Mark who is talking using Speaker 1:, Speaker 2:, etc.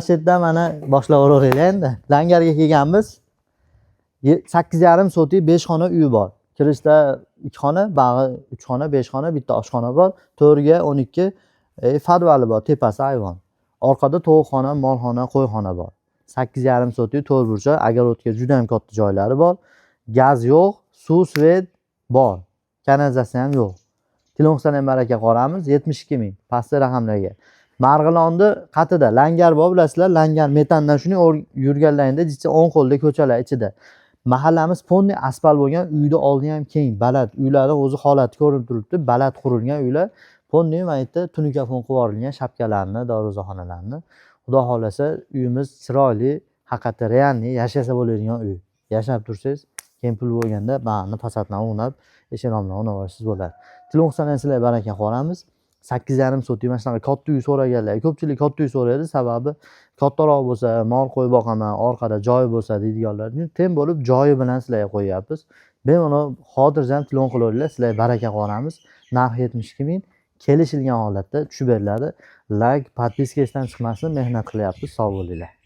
Speaker 1: Shu yerdan mana boshlayveringlar endi. Langarga kelganmiz. 8,5 sotik 5 xona uyi bor. Kirishda 2 xona, bag'i 3 xona, 5 xona, bitta oshxona bor. 4ga 12 fadvali bor, tepasi ayvon. Orqada tovuqxona, molxona, qo'yxona bor. 8,5 sotik to'rt burchak, огород ga juda ham katta joylari bor. Gaz yo'q, suv, свет bor. Kanalizatsiya ham yo'q. Telefon ham baraka qoramiz 72 ming pastki raqamlarga. Marg'ilonni qatida langar bor, bilasizlar, langar metandan shuni yurganlaringda jicha o'ng qo'lda ko'chalar ichida. Mahallamiz полный asfalt bo'lgan, uyni oldi ham keng, baland. Uylarni o'zi holati ko'rinib turibdi, baland qurilgan uylar. Полный mana yerda tunuka fon qilib yuborilgan shapkalarni, darvozaxonalarni. Xudo xohlasa, uyimiz chiroyli, haqiqatda реальный yashasa bo'ladigan uy. Yashab tursangiz, keyin pul bo'lganda bag'ini fasadlarni o'nab, eshik romlarni o'nab olsangiz bo'ladi. Telefon sizlarga baraka qoramiz. 8,5 sotik mana shunaqa katta uy so'raganlar. Ko'pchilik katta uy so'raydi, sababi kattaroq bo'lsa, mol qo'yib boqaman, orqada joyi bo'lsa deydiganlar. Tem bo'lib joyi bilan sizlarga qo'yyapmiz. Bemalol xotirjam telefon qilaveringlar, sizlarga baraka qoramiz. Narxi 72 ming, kelishilgan holatda tushib beriladi. Layk, подписка esdan chiqmasin, mehnat qilyapmiz. Sog' bo'linglar.